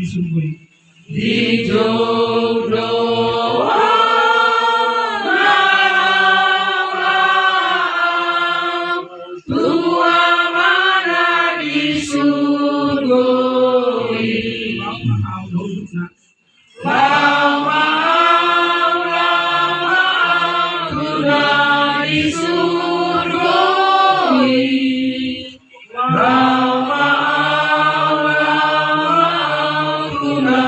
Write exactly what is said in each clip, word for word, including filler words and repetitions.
Di surgo i. Dijou do au tu Amana di surgo i. Laho ma au, laho ma au tu na di surgo i. Laho ma au, laho ma au tu na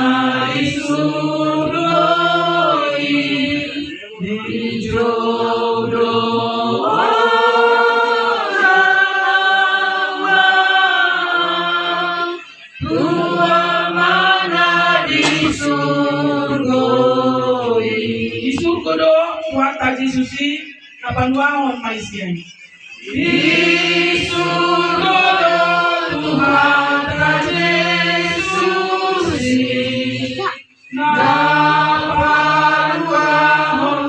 di surgo i. Dijou do au, laho ma au tu Amana di surgo i. Di surgo do Tuhanta Jesus i, na panuahon ma i sian. Di surgo do Tuhanta Jesus i, na panuahon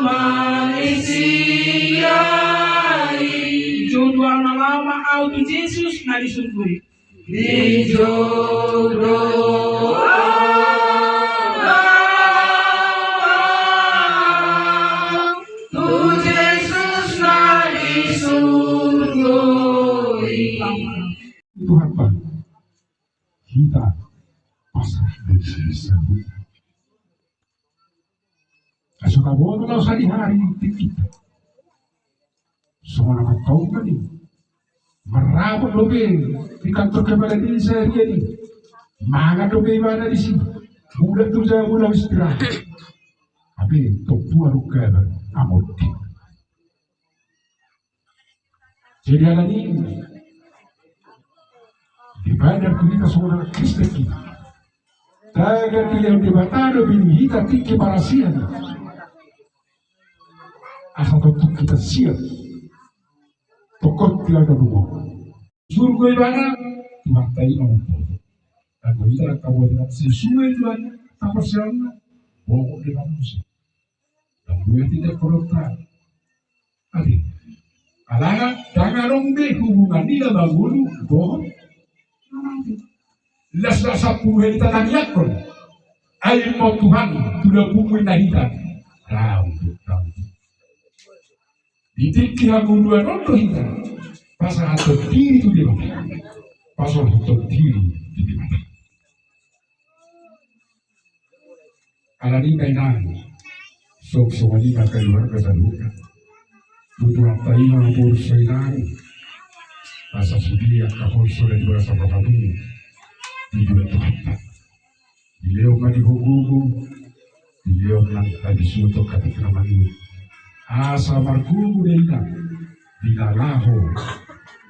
ma i sian. Dijou do au, na laho ma au tu Jesus na di surgo i. Dijou do au, laho ma au tu Jesus na di surgo i. Tuhanta, hita pasrah do disi. Asa taboto laho sadihari tingkita. Songon na mangkatai i, marrapot dope di kantor kepala desa ria i. Mangan dope ibana disi. Bulat tu jabu laho istirahat. Hape tompu adong kabar amor di. Jadi alani i, di badan hita songon halak Kristen hita, tagan dilehon Debata do bini hita tingki parasian. Asa tongtong hita siap. Tongtong hita dungo. Surgo ibana, Tuhanta i na mamboto. Anggo hita na taboto, sesuai Tuhan, taparsialna. Bohong di manusia. Ndang buat hita porota. Ate. Alana, ndang adong be hubungan ni na mangolu dohot na mate. Las na sampulu hita tangiangkon. Ai ma Tuhan, tu lambungmu inna hita. Daun, daun. Di tingki hangoluan on do hita pasahathon diri tu Debata. Pasahathon diri tu Debata. Alani i ma inang, songon i ma keluarga saluhutna. Tu Tuhanta i ma boru so inang, asa sude angka holso na di bagasan rohamu, dijou Tuhanta. Dilehon ma di ho gogo, dilehon nang habisuhon tu angka tingki na mangihut. Asa margogo do inang, di na laho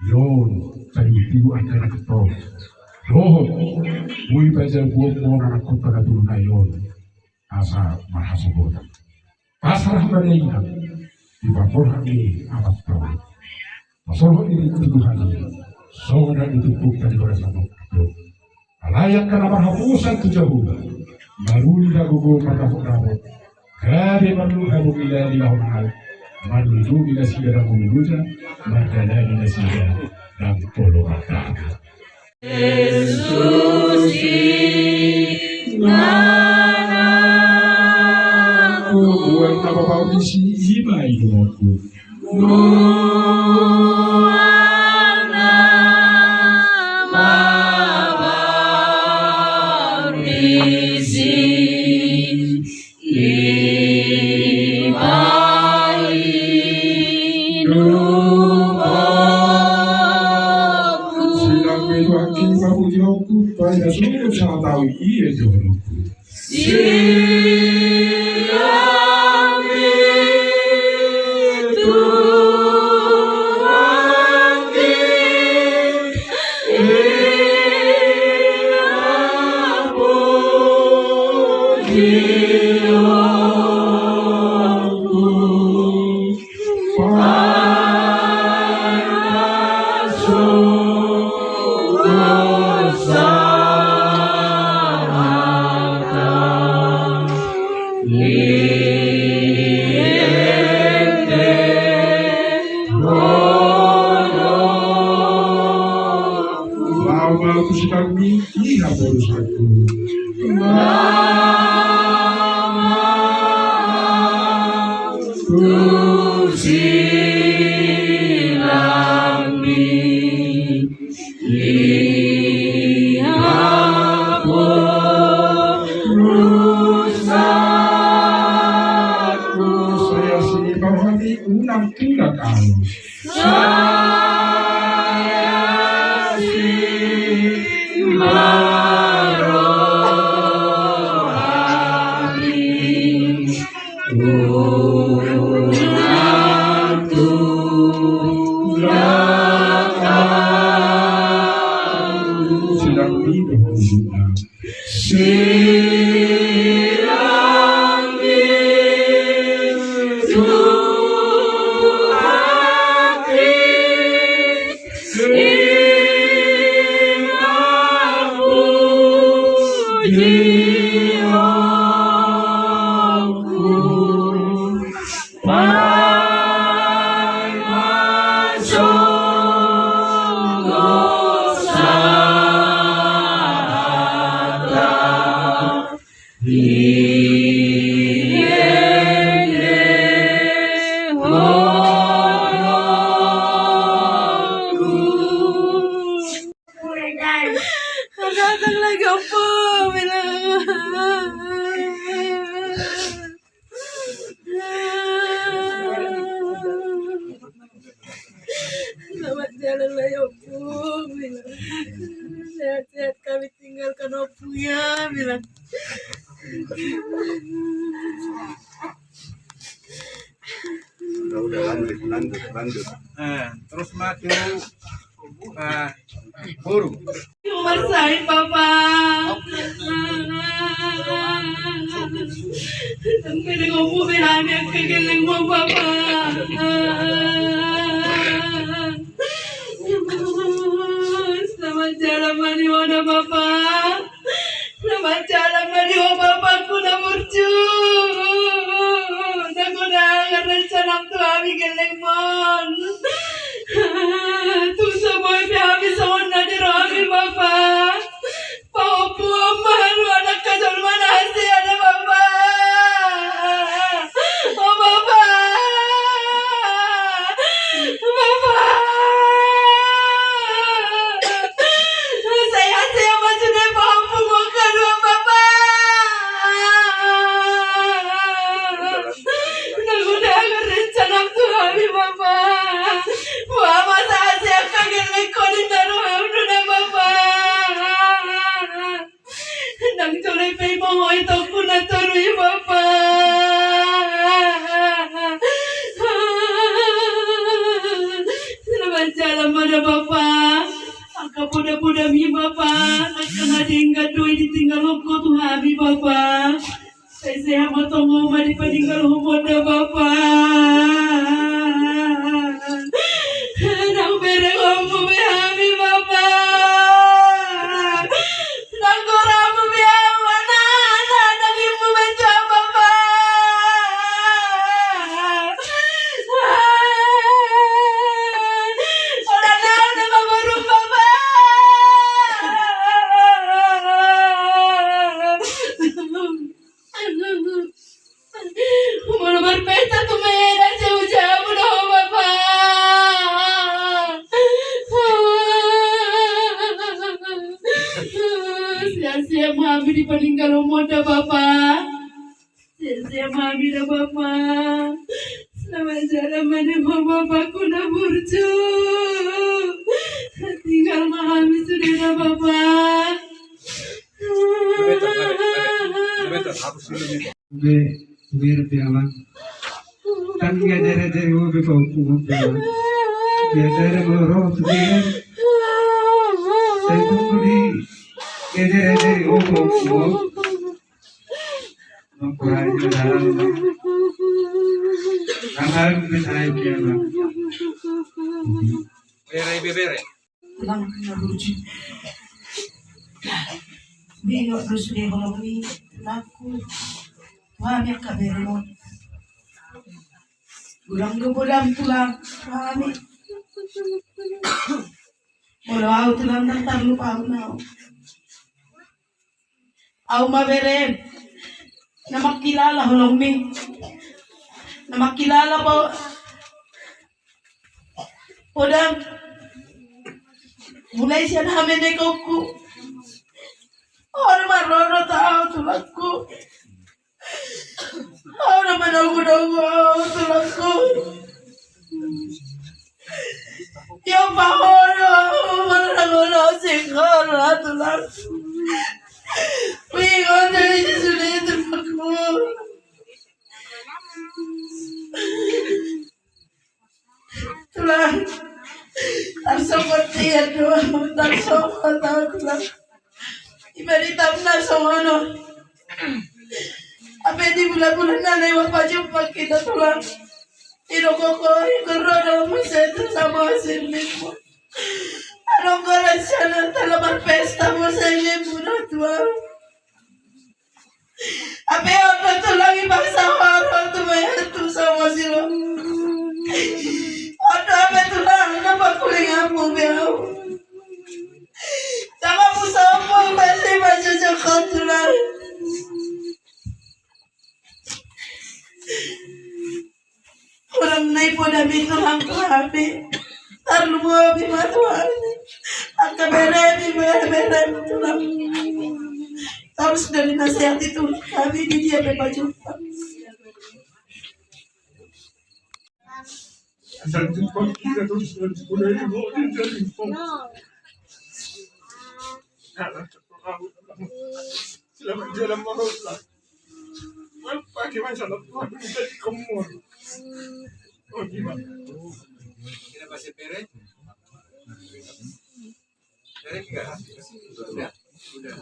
i on, tadingding angka na ketor. Dohot, boi pajabuhon ma anakkonta na tolu nai on. Asa marhasohotan. Pasrah ma da inang, di parborhat ni amanta on. Pasahat diri tu Tuhan i, songon na ditumpukta di bagasan on. Alai angka na marhaposan tu Jahowa, maruli hagogoon mardapodapo, gabe marlungun habongilan di laho mangalap, marlungun nasida ndang mulu loja, mardalani nasida ndang pola mardalan. Jesus i nana. Tuhan na papautisi i ma i dohonku. Tuhan na papautisi. Iba i dohononku. Silang be Tuhanki pamujionku, baen na suhut sahat au i ia dohononku. Silang be Tuhanki. Laho ma au tu si Dani, ia boru sangku. Maaf tu silangmi, lihat dosaku. Saya sini kau hati unang tulak au. Saya si marohani, unang tulak au. Silangmi do huduna. Silangmi tu hati, ima pujionku. Baen ma songon sahata di lelengku. Datang lagi, Opo, bilang. Selamat jalan lah ya, Ompung, bilang. Sehat-sehat kami tinggalkan Ompung ya, bilang. Udah, udah, lanjut, lanjut, lanjut. Nah, terus maju. Nah, burung. Marsain, Bapa. Tangke dengan mu be hami angka gellengmu, Bapa. Selamat jalan ma di ho da, Bapa. Selamat jalan ma di ho, Bapakku na burju. Na godang rencanamu tu hami gellengmon. Tung so boi be hami songon na di rohami, Bapa. Pahompu ma haduan angka jolma na hasea da, Bapa. O Bapa. Bapa. Sai hasea ma sude pahompu angka dua, Bapa. Na godang rencanamu tu hami, Bapa. Boha ma sai hasea angka gellengkon, ninna roham do na, Bapa. Ndang jolo pe i mangoi tongku na toru i, Bapa. Selamat jalan ma da, Bapa. Angka poda-podami, Bapa, angka na denggan do i ditinggalhon ho tu hami, Bapa. Sai sehat ma tong ho ma dipaninggalhon ho da, Bapa. Ndang berengmu be hami, Bapa. Ndang goramu be ahu, anak, anak, ndang immu be tu ahu, Bapa. Holan ahu nama borum, Bapa. Molo marpesta tu Medan, sai hujabu do ho, Bapa. Sia-sia ma hami dipaninggalhon ho da, Bapa. Sia-sia ma hami da, Bapa. Selamat jalan ma di ho, Bapakku na burju. Tinggal ma hami sude da, Bapa. Be, be, be, amang. Kan diajar-ajari ho be pahompu, amang. Diajar-ajari ho tu dia. Sai tunggu di diajar-ajari ho pahompu. Mangkurani dalam. Tangan be sai dia, amang. Bere, be, bere. Tulang na burju. Bingok do sude holong ni tulangku. Hami angka beremon. Godang do bodam, tulang, hami. Molo ahu, tulang, ndang tarlupaon ahu. Au ma berem na mangkilala holongmi, na mangkilala po-, podam. Mulai sian hamenekonku, on ma rorot au tulangku. Au na manogunogu au tulangku. Ia pahono au manangono singkol au tulangku. Wingon dari sudah itu aku. Tulang, tarsongon dia dua, tarsongon tahu tulang. Ibarat tamna songono. Apa di bulan-bulan na lewat pajumpang kita tulang. Ino koko ikut roda masa itu sama hasil minggu. Adong golan sana telah berpesta masa ini bunuh tuang. Ape oto tulang i bangsa horo tu metu sama silo. Oto ape tulang na pakuling apu beau. Sama pusopo basi basi joko tulang. Orang nai poda mi tulang tu hami. Tarlumobi ma tulang. Angka beremi beremi tulang. Harus dari nasihat itu kami di dia berpajumpang. Asal jumpa kita terus dan sekolah ini mau jadi. Selamat jalan, Bang. Apa gimana salah Tuhan menjadi kemur? Oh, gimana? Kita masih beres? Beres nggak? Sudah. Sudah.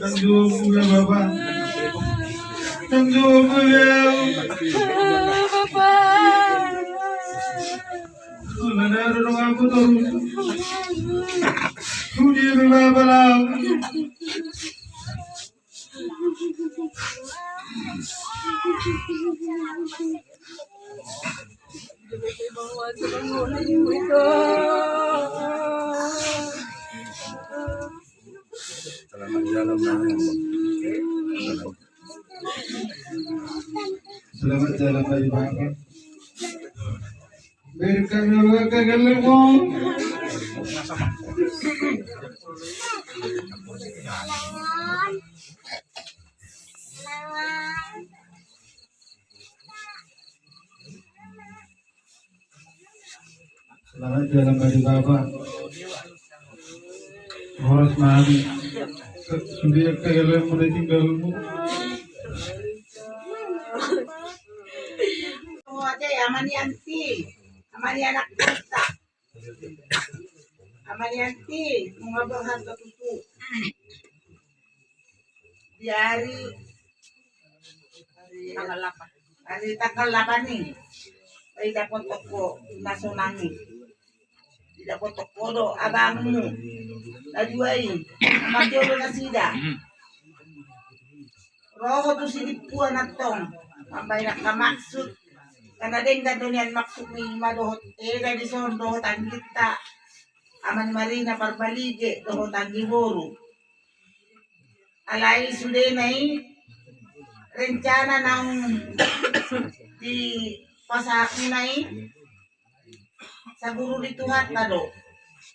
Nang jumpa ya, Bapak. Nang jumpa ya. Bapak. Sudah ada dong aku terus. Sudah ya, Bapak, lah. Selamat jalan, Pak. Berkah Allah ke gelem. Selamat jalan bagi Bapak. Horas mami. Sudah ke gelem mulai tinggalmu. Oh, ada ya, Ama ni Anti. Ama ni anak kita. Ama ni Anti, nunga berharga tutu. Di hari, hari tanggal lapan. Hari tanggal lapan ni. Bai dapothon ho na sonang i. Didapothon ho do abangmu. Na dua i. Mate do nasida. Ro ho tu sidimpuan antong. Mambahen angka maksud. Karena denggan do nian maksudmi ima dohot eda dison dohot angginta. Ama ni Marina Parbalige dohot anggi boru. Alai sudena i rencana naung dipasahatmuna i saguru di Tuhanta do.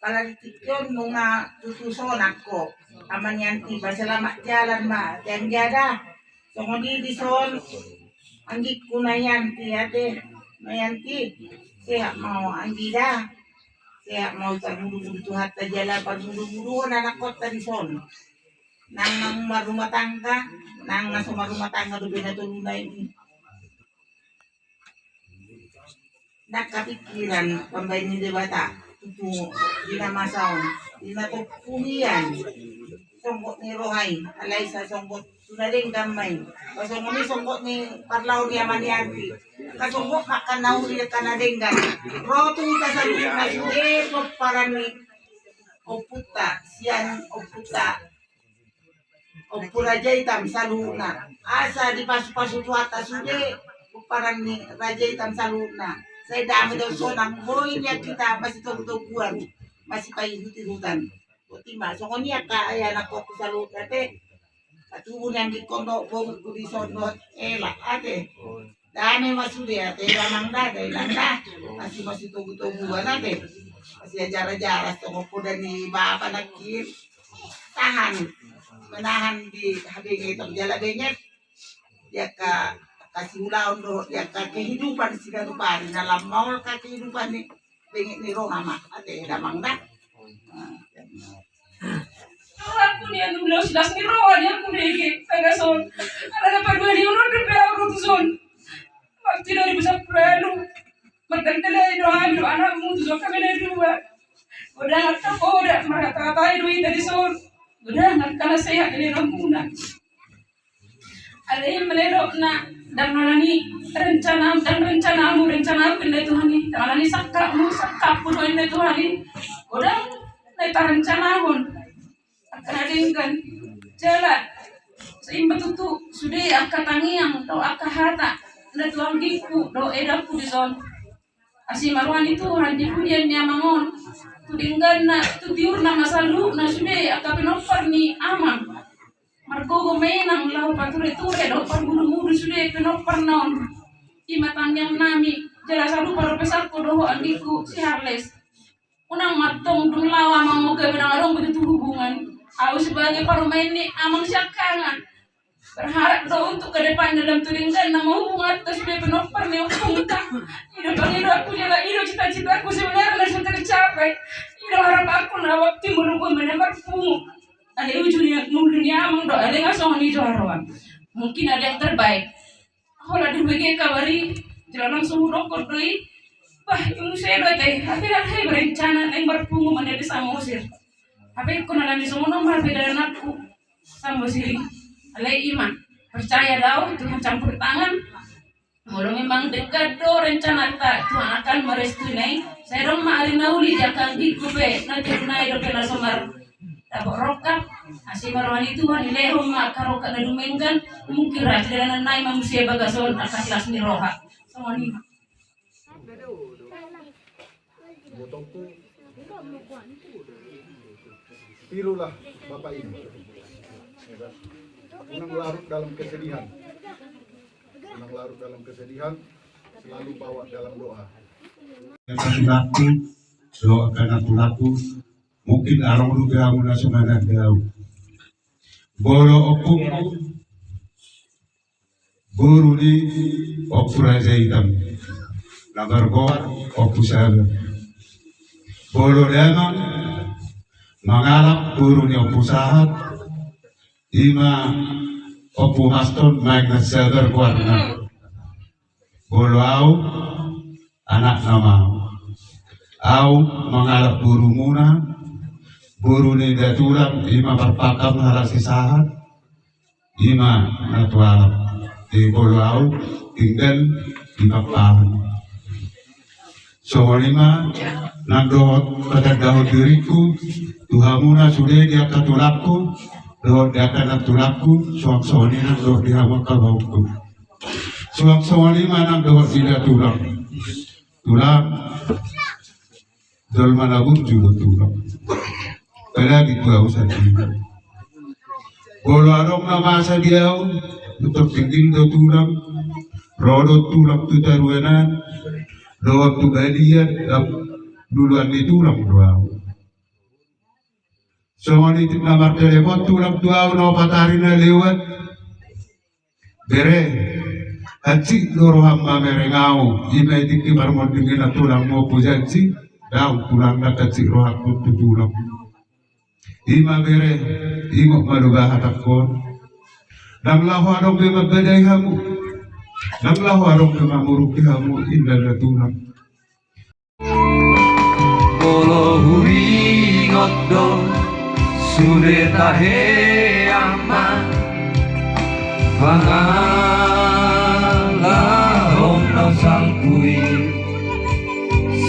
Pala di tingki on nunga tutu sonang ho. Ama ni Anti, ba selamat jalan ma. Te anggia da. Songon i dison anggingku na i Anti ate. Na i Anti. Sehat ma ho anggi da. Sehat ma ho, parmudubudu Tuhanta jala parmudubuduhon anakkonta dison. Nang na marrumah tangga, nang na so marrumah tangga dope na toluna i. Ndang kapingkiran pambaen ni Debata tutu di na masa on, di na tompu hian songgot ni roha i, alai sai songgot tu na denggan ma i. Songon i songgot ni parlao ni ama ni Anti, angka songgot ma angka na uli angka na denggan. Ro tu hita saluhutna sude pomparan ni ompunta sian ompunta Ompu Raja Itam saluhutna. Asa dipasupasu Tuhanta sude pomparan ni Raja Itam saluhutna. Sai dame do sonang boi nian hita masitogutoguan, masipaihuti hutan. Boti ma songon i angka ai anakkonku saluhutna ate. Patubu ni anggikkon dohot bonggikku dison dohot hela ate. Dame ma sude ate, damang da, dainang da. Asi masitogutoguan ate. Asi ajar-ajar songon poda ni bapa nangkin. Tahan, menahan di habenge tong jala benget. Di angka, angka siulaon dohot di angka kehidupan siganup ari na lam maol angka kehidupan ni benget ni roha ma ate, damang da. Aku ni anu, las ni roha ni aku dege, taga son. Ala na padua ni ulun dope au ro tu son. Waktu dua ribu sepuluh lalu. Martanda lai do hami do anakmu tu son hami na dua. Godang angka poda, marhata-hatai do hita dison. Godang angka na sehat di dalamuna. Alai meledo na, ndang alani rencana, ndang rencanamu, rencanaku inna Tuhan i. Ndang alani sangkapmu, sangkapku do inna Tuhan i. Godang na tarencanahon. Angka na denggan. Jala, seimba tutu sude angka tangiang dohot angka hata na tu anggingku dohot edangku dison. Asi ma roha ni Tuhan di pudian ni amang on. Tu dengganna, tu tiurna ma saluhutna sude angka pinompar ni amang. Margogo ma inang laho pature-ture dohot parmudu-mudu sude pinomparna on. I ma tangiangnami, jala salupa dope sangko dohot anggingku si Harles. Unang ma tong dung laho amang on gabe ndang adong be tutu hubungan. Au sebagai parumaen ni amang siangkangan, berharap do untuk ke depan dalam tu dengganna ma hubunganta sude pinompar ni ompunta. I do pangidoanku jala i do cita-citaku sebenarna so tercapai. I do harapanku na waktu menunggu menemar pungu. Ada ujung yang nunggu ni amang do, ada yang songon i jo haroan. Mungkin ada yang terbaik. Holan dihubege kabar i, jala langsung hudokkon do i. Bah, i muse do ate, hape ndang hea berencana naeng marpungu manaek di Samosir. Hape ingkon alani songon on ma hape dalananku Samosir i. Alai i ma, percaya do au Tuhan campur tangan. Molo memang denggan do rencananta, Tuhan akan merestui na i. Sai adong ma ari na uli di angka anggingku pe na tiur nai dope na so mar dapot rongkap, asi ma roha ni Tuhan dilehon ma angka rongkap na dumenggan. Mungkin ra di dalanan nai ma muse bagason angka las ni roha. Songon i ma. Botongku, tirulah Bapak ini. Ya kan? Unang larut dalam kesedihan. Unang larut dalam kesedihan, selalu bawa dalam doa. Yang satu laki, doakan aku laku. Mungkin adong dope hamu na so mananda au. Molo ompungku, boru ni Ompu Raja Itam, na margoar Ompu Sabar. Molo damang, mangalap boru ni Ompu Sahat, i ma Ompu Maston Maeng na Sabar goarna. Molo au, anakna ma au. Au mangalap borumuna, boru ni Datulang, i ma Parpangkam halak si Sahat, i ma na tu alap. Di molo au tinggal di Pakpahan. Songon i ma nang dohot patandahon diringku tu hamuna sude di angka tulangku dohot di angka nantulangku, suang songon i nang dohot di hamu angka baoku. Suang songon i ma nang dohot di Datulang. Tulang, jolma na burju do tulang. Apalagi tu au sandiri. Molo adong na masa di au, tontu tinggi do tulang. Ro do tulang tu taruanan, dohot tu balian, luluan ni tulang do au. Songon i tingki na martelepon tulang tu au na opat ari na lewat. Bere, hansit do roham mamereng au, i ma i tingki marmonding i na tulangmu Ompu Janji, dao tulang na hansit rohangku tu tulang. Ima bere, ingot ma do bahatangkon. Ndang laho adong be mambadai hamu, ndang laho adong be mamuruki hamu, inda na Tuhan. Molo huingot do sude tahe ama, pangalahon na salpu i,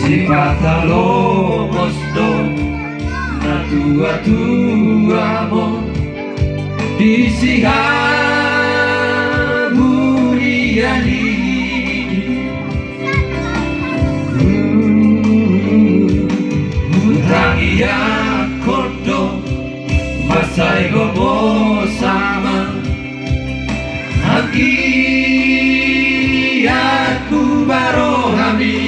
sipata lomos do natuatuamon di sihaburian i. Hutangiangkon do mansai gomos ama, anggiat hubahen hami.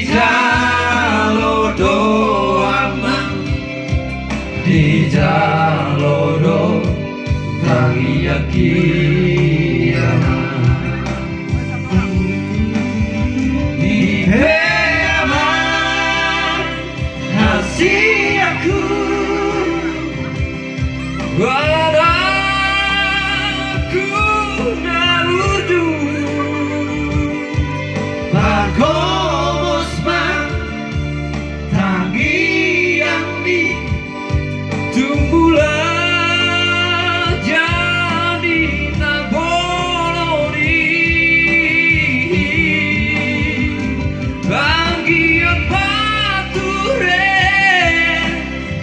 Dijalo do ama, dijalo do tangiangki ama. Ipe ama hasianku, anakku na burju, pagomos ma tangiangmi, tung mula jadi na bolon i. Anggiat ma ture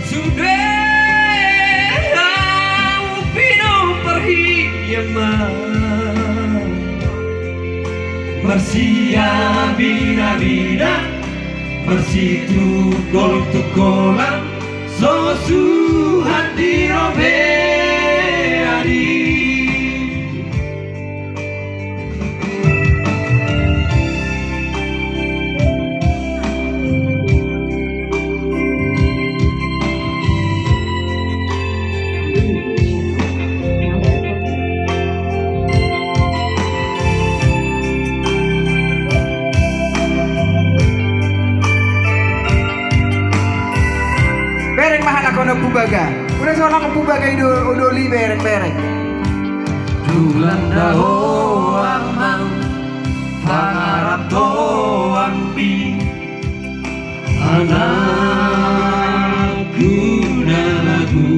sude hamu pinomparhi ama. Marsiabinabina, marsitungkoltungkolan, songon suhat di robean i. Bereng ma halak on Ompu Baga. Uda sonang Ompu Baga i do, do doli bereng, bereng. Dung landa ho amang pangarap toangmi, anakku na lagu,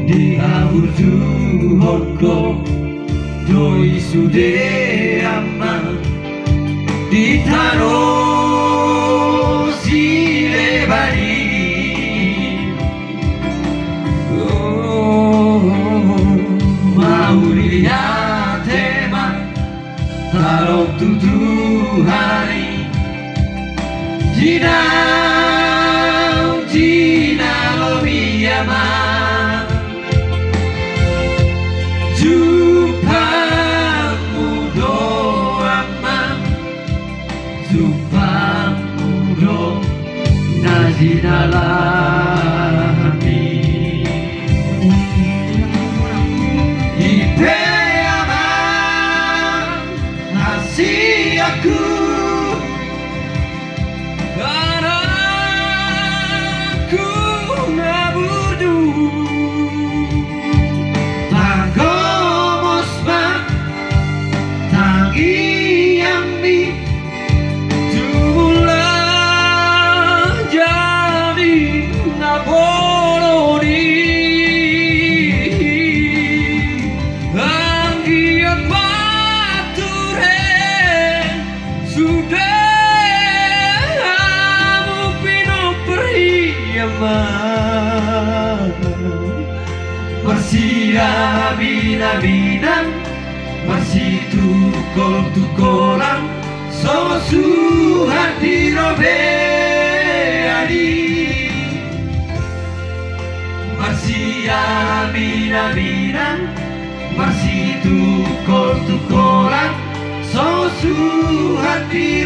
dihaburjuhon do i sude amang di tano sileban i. Mauliate ma tadok tu Tuhan i, jinau jinalomi ama. Jumpangmu do amang, jumpangmu do na jinalahanmi. Ipe amang hasianku, anakku na burju, pagomos ma tangiangmi, tung mula jadi na bolon i. Anggiat ma ture sude hamu pinomparhi ama. Marsiabinabina, marsitungkoltungkolan, songon suhat di robean i. Marsiabinabina, marsitungkoltungkolan, songon suhat di